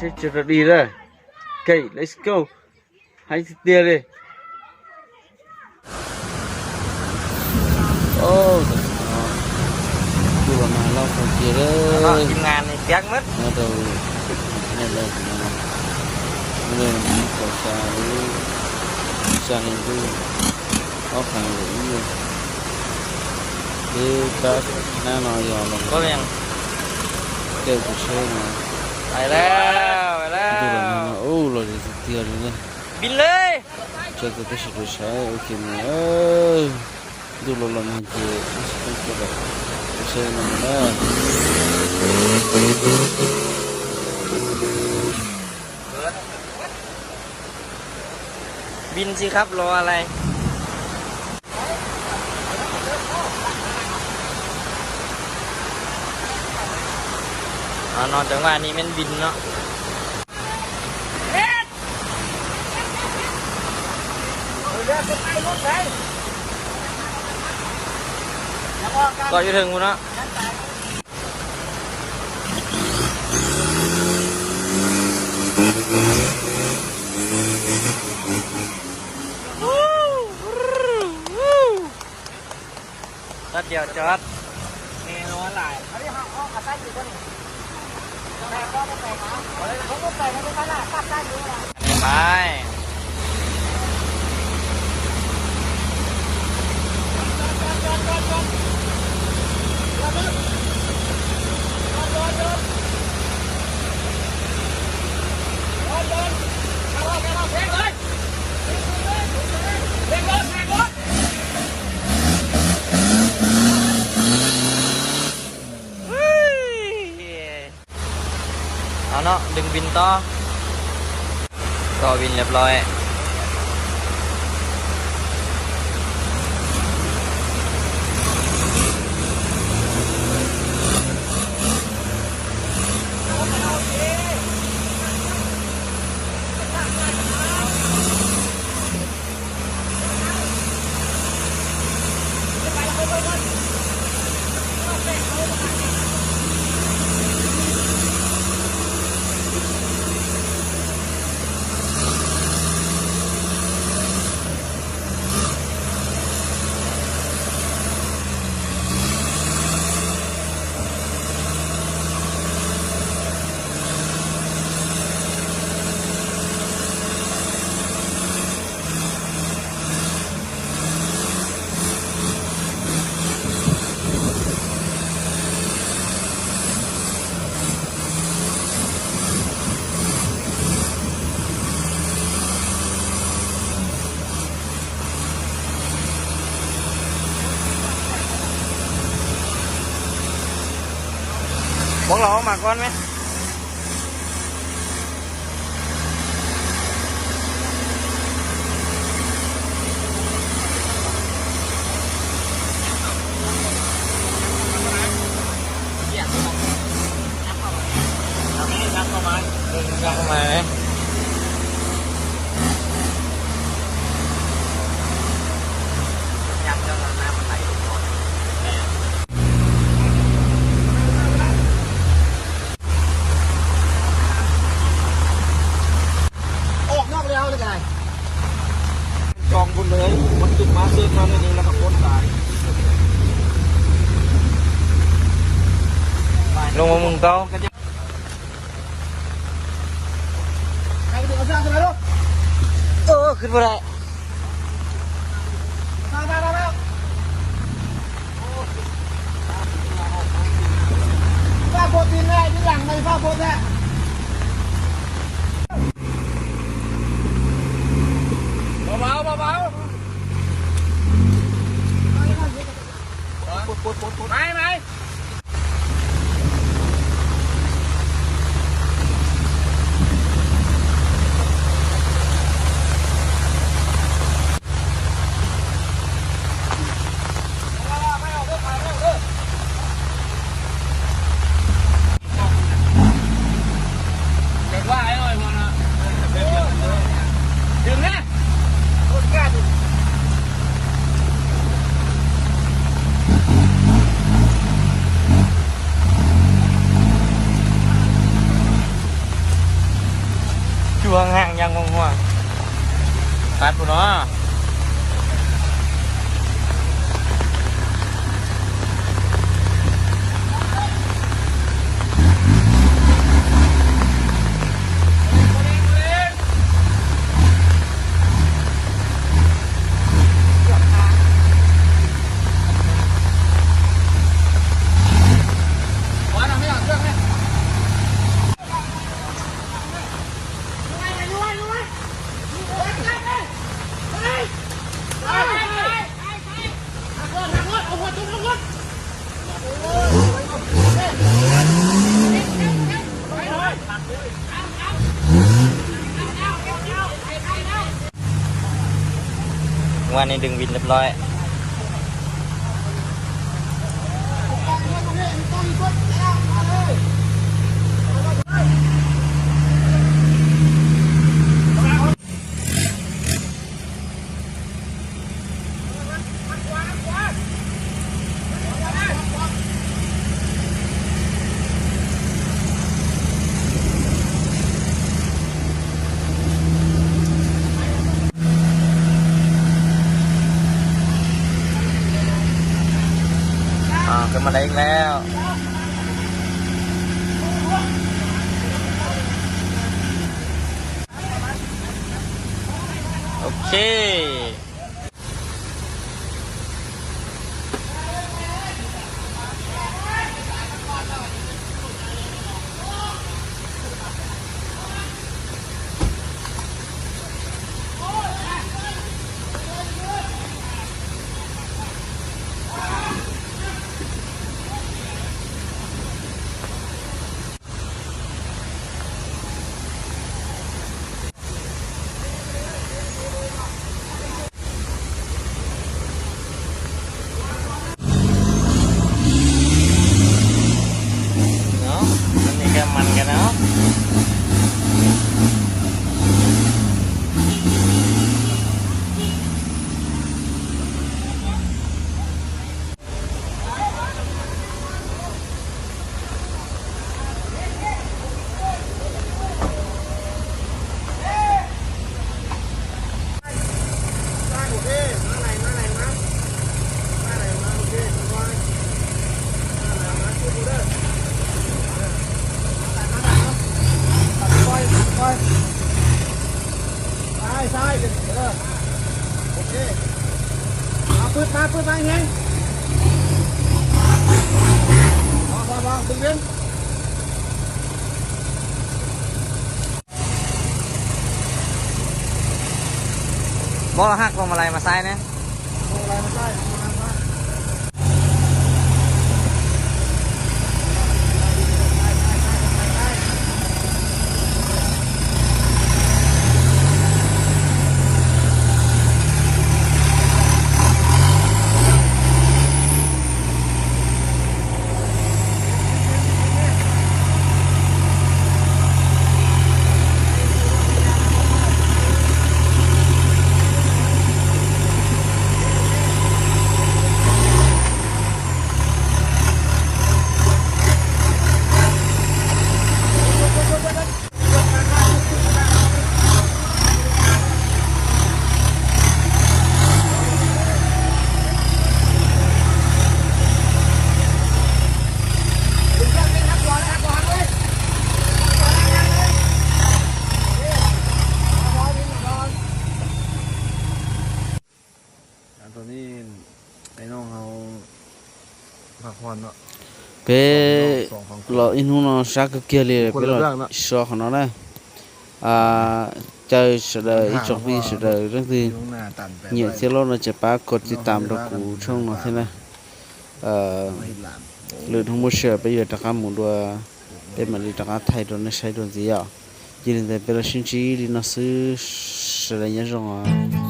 Seb tso rau dig lawm. Ok, let's go. Hais tiag tiag li. Ntuj los nag loj kawg kiag lawm. Nyob rau nej lawm no, nej lawm nws tau xya lub, xya hli ntuj, ob phav nkaum ib. Peb pab hnab no yog los caij tus tsheb no. Ntuj los nag no ub los tiag tiag li na. Tso rau peb sawv daws saib ua ke mus. Ntuj los los nag ces peb sawv daws saib no na. Bin si khab los lais. No cov vaj ni men bin no. Koj ib leeg mus no. Tắt đèn chót. Đèn máy. Đó nó, đừng vin to. Rồi vin lặp lại. Bốn lỗ mà con mấy. Loo mus ntau. Khwv puas dai. Anw ni dwm vij lawm los. Kawg mas dai ib leeg. Ok. Muab los haj phuam ma lais mas xais ne. Peb los ib hnub no sab kawg kiag li, peb los so qhov no na. Caw sawv daws ib tsoom phooj ywg sawv daws leej twg nyiam thiab los no ces pab kom tiv tam rau kuv tshooj no thiab na. Lwm hnub muaj sij hawm peb yuav rov qab mus dua, peb mam li rov qab thaij rau nej saib dua ntxiv yom. Cia li ntawd peb los sib ntsib li no xwb, sawv daws nyob zoo os.